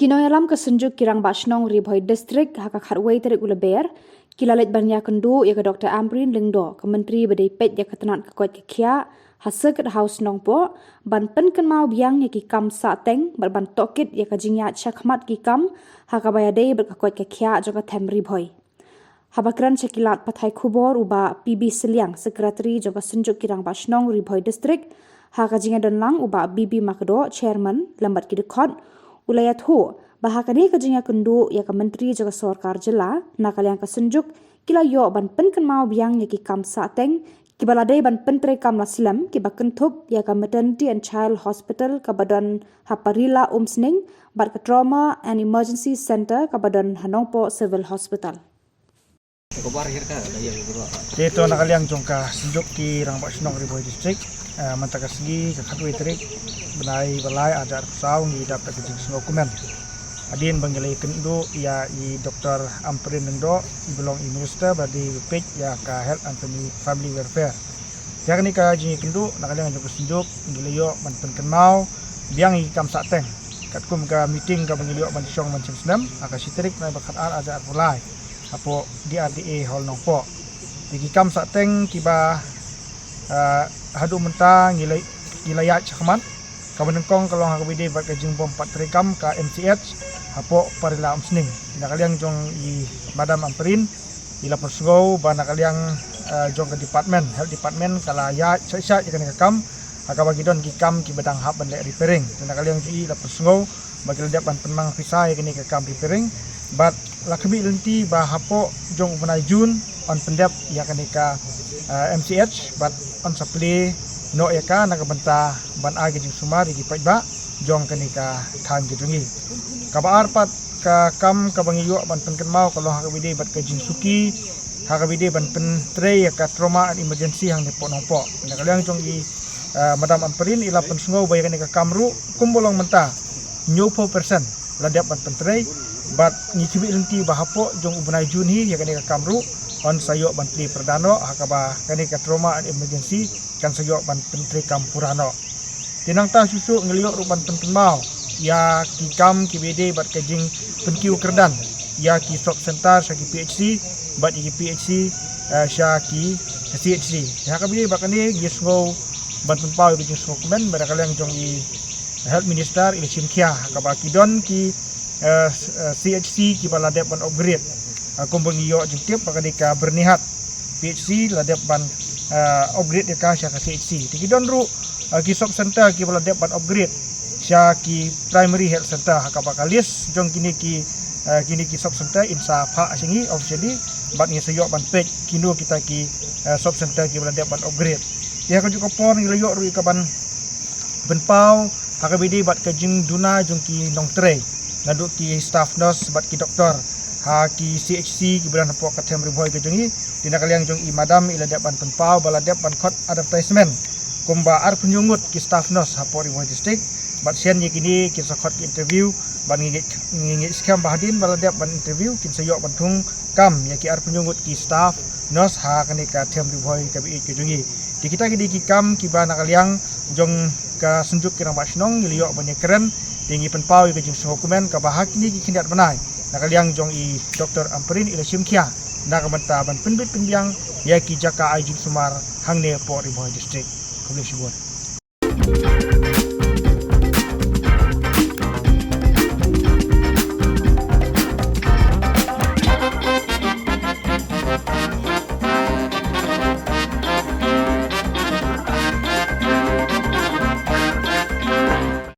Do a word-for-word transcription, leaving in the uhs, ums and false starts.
Nongïalam ka Synjuk ki Rangbah Shnong Ri Bhoi District ha ka khatwei tarik u Lber ki la leit ban ïakynduh ïa ka Dr Ampareen Lyngdoh, ka Myntri ba dei peit ïa ka tnat ka koit ka khiah ha Circuit House Nongpoh, ban pynkynmaw biang ïa ki kam sahteng bad ban tohkit ïa ka jingïaid shakhmat ki kam ha kaba ïadei bad ka koit ka khiah jong ka them Ri Bhoi. Haba kren sha ki lad pathai khubor u Bah P B Sylliang, Secretary jong ka Synjuk ki Rangbah Shnong Ri Bhoi District, ha ka jingïadonlang u Bah B B Makdoh, Chairman, lem bad ki dkhot, u la ïathuh ba ha kane ka jingïakynduh ïa ka Myntri jong ka Sorkar Jylla, na ka liang ka Synjuk ki la ïoh ban pynkynmaw biang ïa ki kam sahteng kiba la dei ban pyntreikam la slem, kiba kynthup ïa ka Maternity and Child Hospital kaba don ha Parila Umsning bad ka Trauma and Emergency Centre kaba don ha Nongpoh Civil Hospital. Te to, na ka liang jong ka Synjuk ki Rangbah Shnong Ri Bhoi District, eh, mynta ka sngi ka khatwei tarik bnai ba lai arhajar arphew saw ngi dap da ka jingsngewkmen. Hadien ba ngi la ïakynduh ïa i Dr Ampareen Lyngdoh, i ba long i Minister ba dei ba peit ïa ka Health and Family, Family Welfare. Ïa kane ka jingïakynduh na ka liang jong ka Synjuk ngi la ïoh ban pynkynmaw biang ïa ki kam sahteng katkum ka meeting kaba ngi la ïoh ban shong mynshem snem ha ka shi tarik bnai ba khatar arhajar arphew lai hapoh D R D A Hall Nongpoh. Ïa ki kam sahteng kiba, ah, haduh mynta ngi la, ngi la ïaid shakhmat, kaba nyngkong ka long ha kaba ïadei bad ka jingbym pat treikam ka M C H hapoh Parila Umsning. Na ka liang jong i Madam Ampareen i la pynsngew ba na ka liang, eh, jong ka department, Health Department, ka la ïaid shait shait ïa kane ka kam ha kaba ki don ki kam kiba dang hap ban leh repairing. Te na ka liang jong i la pynsngew ba ki la dep ban pynmang pisa ïa kane ka kam repairing bad la khmih lynti ba hapoh jong u bnai June yn pyndep ïa kane ka, eh, M C H bad yn sa plie noh ïa ka na ka bynta ban ai ka jingsumar ïa ki paidbah jong kane ka thaiñ ka jong ngi. Kaba ar pat ka kam kaba ngi ïoh ban pynkynmaw ka long ha kaba ïadei bad ka jingsuki ha kaba ïadei ban pyntrei ïa ka Trauma and Emergency hangne hapoh Nongpoh. Na ka liang jong i, eh, Madam Ampareen i la pynsngew ba ïa kane ka kam ruh kumba long mynta hynñiewphew percent la dep ban pyntrei bad ngi khmih lynti ba hapoh jong u bnai June hi ïa kane ka kam ruh yn sa ïoh ban plie pyrda noh ha kaba kane ka Trauma and Emergency kan sa ïoh ban pyntreikam pura noh. Te nangta shuh shuh ngi la ïoh ruh ban pynkynmaw ïa ki kam kiba ïadei bad ka jingpynkiew kyrdan ïa ki sub center sha ki P H C bad ïa ki P H C, eh, sha ki C H C. Te ha kaba ïadei bad kane ngi sngew ban pynpaw ïa ka jingsngewkmen ba na ka liang jong i Health Minister i la shim khia ha kaba ki don ki, eh, s-, eh, C H C kiba la dep ban upgrade. Eh, kumba ngi ïoh jingtip ba ka dei ka Byrnihat P H C la dep ban, eh, upgrade ïa ka sha ka C H C. Te ki don ruh, eh, ki sub center kiba la dep ban upgrade sha ki Primary Health Center ha kaba ka list jong kine ki, eh, kine ki sub center in sa phah sha ngi officially bad ngi sa ïoh ban peit kino kita ki, eh, sub center kiba la dep ban upgrade. Te ha kajuh ka por ngi la ïoh ruh ïa ka ban pynpaw ha kaba ïadei bad ka jingduna jong ki nongtrei, naduh ki staff nurse bad ki doktor ha ki C H C kiba don hapoh ka them Ri Bhoi ka jong ngi. Te na ka liang jong i Madam i la dep ban pynpaw ba la dep ban khot advertisement kumba arphew hynñiew ngut ki staff nurse hapoh Ri Bhoi District bad shen ïa kine kin sa khot ki interview bad ngi ngeit, ngi ngeit skhem ba hadien ba la dep ban interview kin sa ïoh ban thung kam ïa ki arphew hynñiew ngut ki staff nurse ha kane ka them Ri Bhoi kaba ïeit ka jong ngi. Te kita ki dei ki kam kiba na ka liang jong ka Synjuk ki Rangbah Shnong ngi la ïoh ban ïakren, te ngi pynpaw ïa ka jingsngewkmen kaba ha kine ki khyndiat bnai na ka liang jong i Dr Ampareen i la shim khia na ka bynta ban pynbit pynbiang ïa ki jaka ai jingsumar hangne hapoh Ri Bhoi District. Khublei shibun.